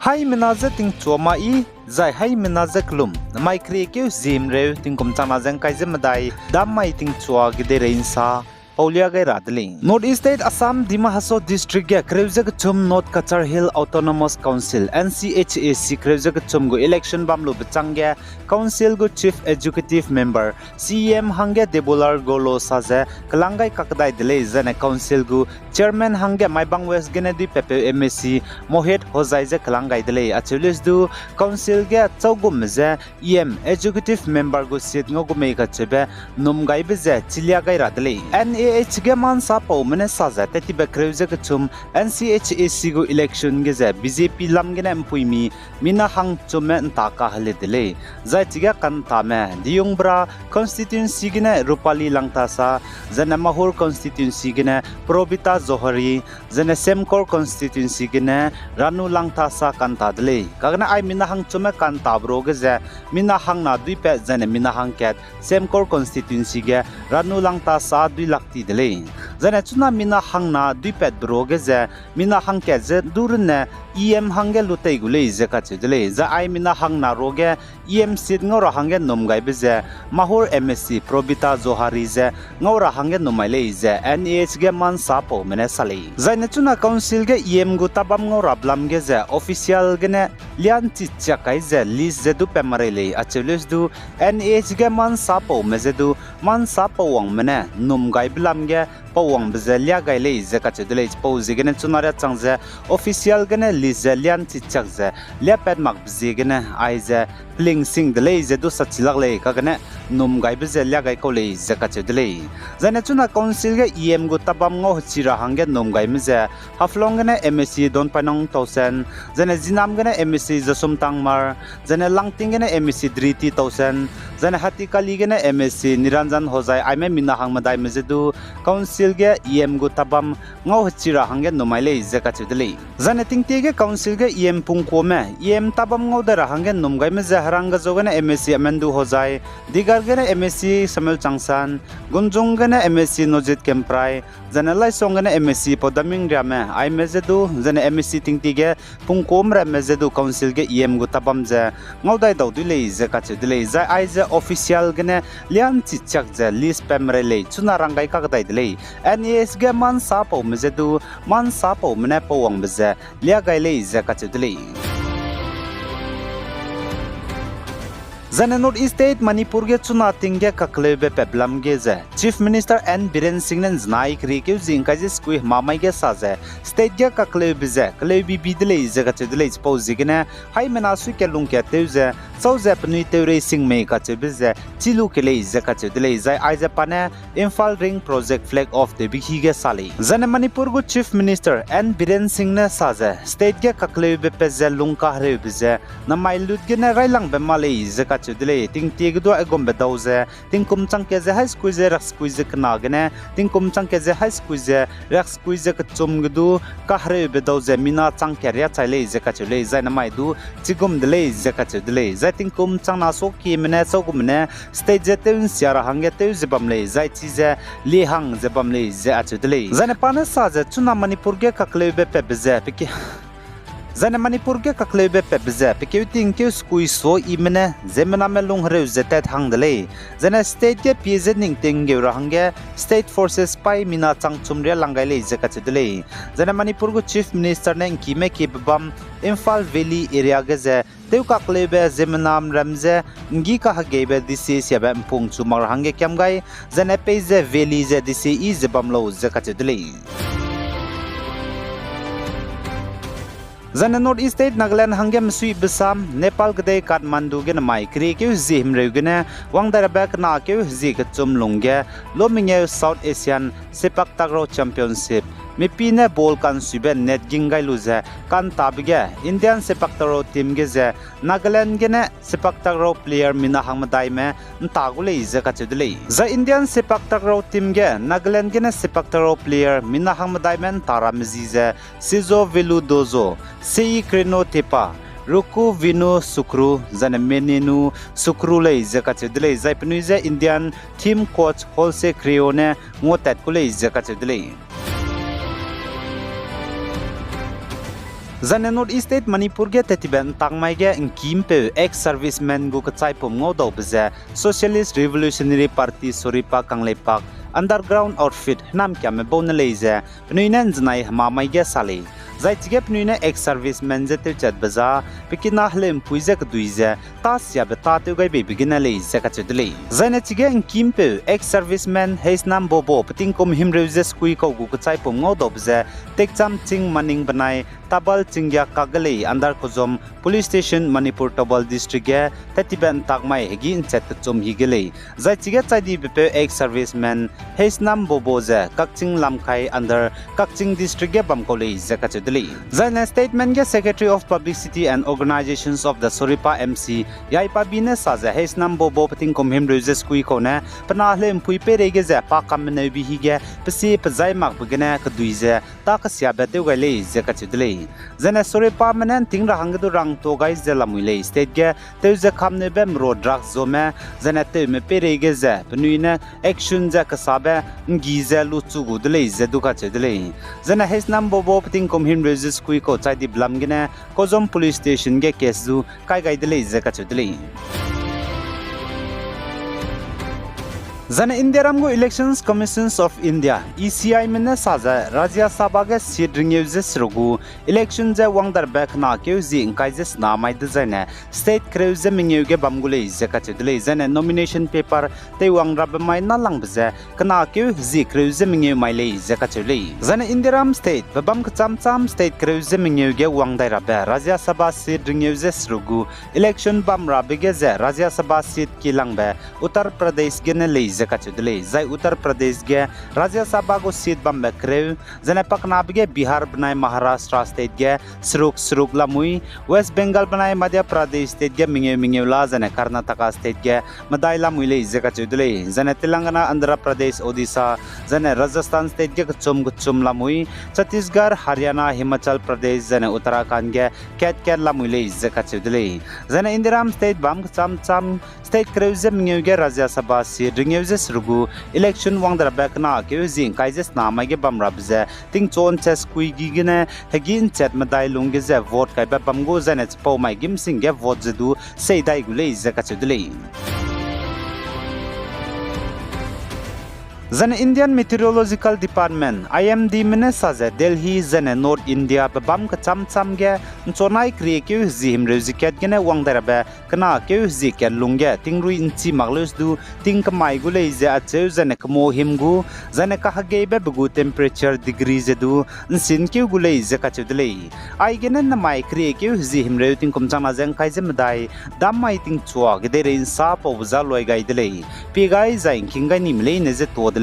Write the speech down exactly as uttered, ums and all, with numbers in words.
Haimena je tingchua ma i, zai haimena je kelum, namai keriekeu zimreu tingkum changna ze ngkai ze medai, dam mai tingchua gedeirei nsa, paulia gai ra de lei. North East State Assam Dima Hasao District ge kereu ze kechum North Cachar Hill Autonomous Council, N C H A C kereu ze kechum gu election bam lube châng ge, Council gu Chief Executive Member, C E M hangge Debolal Gorlow sa ze kelang gai kakdai de lei, zaine Council gu Chairman hangge Maibang West gene duipatpeu M A C Mohit Hojai ze kelang gai de lei. Acheu leuse du Council ge châugumme je E M Executive Member gu seat ngau gu mei kacheube num gaibe ze chilia gai ra de lei. N A H ge mansapaume ne sa ze tettibe kereu ze kechum N C H A C gu election ge ze B J P lam gene mpuimi mina hangchumme nta kaheli de lei. Zai chige kantame Diyungbra constituency gene Rupali Langthasa, zaine Mahur constituency gene Probita Johari, zaine Semkhor constituency gene Ranu Langthasa kanta de lei. Kagene ai mina hangchumme kantabe ruage ze mina hangna duipat zaine mina hangkat Semkhor constituency ge Ranu Langthasa duilak ti de lei. Zaine chuna mina hangna duipatbe ruage ze mina hangkat ze du runne E M hangge lu tei gu lei ze kacheu de lei. Zai ai mina hangna ruage E M seat ngau ra hangge num gaibe ze Mahur M A C Probita Johari ze ngau ra hangge num mai lei ze N A H ge mansapaume ne sa lei. Zaine chuna Council ge E M gu tabam ngau rabe lam ge ze official gene lianchi chiak kai ze list ze du pat marei lei. Acheu leuse du N A H ge mansapaume je du mansapau wangme ne num gaibe lam ge pau wangbe ze lia gai lei ze kacheu de lei. Chipau ziegene chuna riachang ze official gene list ze lianchi chiak ze liapat makbe ziegene aize pelingsing de lei ze du sachi lak lei, kagene num gaibe ze lia gai kau lei ze kacheu de lei. Zaine chuna Council ge E M gu tabam ngau hechi ra hangge num gaime ze Haflong gene M A C Donpainong Tausen, zaine Zinam gene M A C Jasum Tangmar, zaine Langting gene M A C Driti Tausen, zaine Hatikali gene M A C Niranjan Hojai aime mina hangmedaime je du Council ge E M gu tabam ngau hechi ra hangge num mai lei ze kacheu de lei. Zaine tingtie ge Council ge E M pungkuame E M tabam ngau dai ra hangge num gaime ze Harangajao gene M A C Amendu Hojai, Digar gene M A C Samuel Changsan, Gunjung gene M A C Nojit Kemprai, zaine Laisong gene M A C Paudaming Riame aime je du, zaine M A C tingtie ge pungkuam ramme je du Council ge E M gu tabam ze ngau dai dau dui lei ze kacheu de lei. Zai aize official gene lianchi chiak ze list pat merei lei, chuna rang gai kakdai de lei. N A H ge mansapaume je du mansapaume ne pau wangbe ze lia gai lei ze kacheu de lei. Zaine North East State Manipur ge chuna ting ge kakleube patbe lam ge ze Chief Minister N Biren Singh ne nzenai keriekeu zi ngkai ze sekui hemamai ge sa ze state ge kakleube ze keleu bibi de lei ze kacheu de lei. Chipau ziegene haimena suikat lungkat tew ze chau ze penui tew rei sing mei kacheube ze chi lu ke lei ze kacheu de lei. Zai aize pa ne Imphal Ring Project flag off tewbe hi ge sa lei. Zaine Manipur gu Chief Minister N Biren Singh ne sa ze state ge kakleube pat ze lungkahereube ze namai lut gene railangbe ma lei ze kacheu de lei. Tingtie ge du aigumbe dau ze tingkum changkat ze hai sekui ze riak sekui ze kena gene tingkum changkat ze hai sekui ze riak sekui ze kechum ge du kahereube dau ze mina changkat riâ chai lei ze kacheu lei. Zai namai du chigum de lei ze kacheu de lei. Zai tingkum changna suakieme ne châugumme ne state ze tew nsia ra hangge tew ze bam lei, zai chize lie hang ze bam lei ze acheu de lei. Zaine pa ne sa ze chuna Manipur ge kakleube patbe ze peke Zaine Manipur ge kakleube patbe ze pekeu tingkeu sekui suaime ne ziemmename lunghereu ze tat hang de lei. Zaine state ge pie ze ning tinggeu ra hangge state forces paî mina changchum riâ lang gai lei ze kacheu de lei. Zaine Manipur gu Chief Minister ne ngkime kiebe bam Imphal Valley area ge ze tewkakleube ziemmenam ram ze nggi kahegeibe dise siabe mpung chu mak ra hangge kiam gai, zaine peize Valley ze dise yi ze bam lau ze kacheu de lei. Zaine North East State Nagaland hangge mesuibe sam Nepal kedei Kathmandu gene mai keriekeu zie himreu gene wang dai rabe kenakeu hezie kechum lungge lomengeu South Asian Sepak Takraw Championship mipine ball kansuibe net ging gai lu ze kantabe ge Indian Sepak Takraw team ge ze Nagaland gene Sepak Takraw player mina hangmedaime nta gu lei ze kacheu de lei. Zai Indian Sepak Takraw team ge Nagaland gene Sepak Takraw player mina hangmedaime nta ramme zi ze Sizo Velu Dozo, Sei Kreno Tepa, Ruku Vinu Sukru, zaine Menenu Sukru lei ze kacheu de lei. Zai penui ze Indian team coach Holse Krio ne nguatat ku lei ze kacheu de lei. Zaine North East State Manipur ge tettibe ’ntakmai ge ’ngkimpeu ex-serviceman gu kechaipum ngaudaube ze Socialist Revolutionary Party SoREPA kangleipak underground outfit hênamkiame bau ne lei ze penui ne ’nzenai hemamai ge sa lei. Zai chige penui ne ex-serviceman je tewchatbe za pe kina heleu'mpui je kedui ze tâ siabe tâtew gai beibe gene lei ze kacheu de lei. Zaine chige ’ngkimpeu ex-serviceman Heisnam Bobo pe tingkum himreu ze sekui kau gu kechaipum ngaudaube ze Tekcham Ching Maning benai Tabal Chingya Kak ge lei under Kozom Police Station, Manipur Thoubal District ge tettibe ’ntakmai hegî ’nchat kechum hi ge lei. Zai chige chai dibepeu ex-serviceman Heisnam Bobo ze Kakching Lamkhai under Kakching District ge bam kau lei ze kacheu de lei. Zaine statement ge Secretary of Publicity and Organizations of the SoREPA M C Yai Pabi ne sa ze Heisnam Bobo pe tingkum himreu ze sekui kau ne pe na heleu'mpui peireige ze pa kammeneubi hige pe sie pe zai makbe gene kedui ze tâ kesiabe tew gai lei ze kacheu de lei. Zaine SoREPAme ne ’nting ra hangge du rangtuâ gai ze lamui lei. State ge tew ze kamneube merua drugs zome, zaine tewme peireige ze penui ne action ze kesabe ’nggi ze luchu gu de lei ze du kacheu de lei. Zaine Heisnam Bobo pe tingkum himreu ze sekui kau chai dibe lam gene Kozom Police Station ge case zu kai gai de lei ze kacheu de lei. Zaine Indiaram gu Elections Commissions of India, E C Ime ne sa ze Rajya Sabha ge seat rengeu ze seruk gu election je wangdaibe kenakeu hezie ’ngkai ze sena mai dezaine state kereu ze mengeu ge bam gu lei ze kacheu de lei. Zaine nomination paper teiwang rabe mai nâlangbe ze kenakeu hezie kereu ze mengeu mai lei ze kacheu lei. Zaine Indiaram state pe bam kechâm châm state kereu ze mengeu ge wangdai rabe Rajya Sabha seat rengeu ze seruk gu election bam rabe ge ze Rajya Sabha seat kilangbe Uttar Pradesh gene lei ze kacheu de lei. Zai Uttar Pradesh ge Rajya Sabha gu seat bambe kereu, zaine pakenabe ge Bihar benai Maharashtra state ge seruk seruk lamui, West Bengal benai Madhya Pradesh state ge mengeu mengeu la, zaine Karnataka state ge medai lamui lei ze kacheu de lei. Zaine Telangana, Andhra Pradesh, Odisha, zaine Rajasthan state ge kechum kechum lamui, Chhattisgarh, Haryana, Himachal Pradesh, zaine Uttarakhand ge kat kat lamui lei ze kacheu de lei. Zaine Indiaram state bam kechâm châm state kereu ze mengeu ge Rajya Sabha seat rengeu ze seruk gu election wangdaibe kenakeu hezie ’ngkai ze sena mai ge bam rabe ze tingchu ’nchat sekui gi gene hegî ’nchat medai lungge ze vote kaibe bam gu, zaine chipau mai gîmsing ge vote ze du seidai gu lei ze kacheu de lei. Zaine Indian Meteorological Department, I M Dme ne sa ze Delhi zaine North India pe bam kechâm châm ge ’nchunai keriekeu hezie himreu ze kat gene wangdai rabe kenakeu hezie kat lungge tingrui ’nchi mak leu se du ting kemai gu lei ze acheu, zaine kemau him gu, zaine kahegeibe be gu temperature degree ze du ’nsinkeu gu lei ze kacheu de lei. Aigene nemai keriekeu hezie himreu tingkum changna ze ’ngkai ze medai, dam mai tingchua kedeirei ’nsa paube za luai gai de lei. Pie gai zai ’ngking gai nime leine ze tuâ de lei.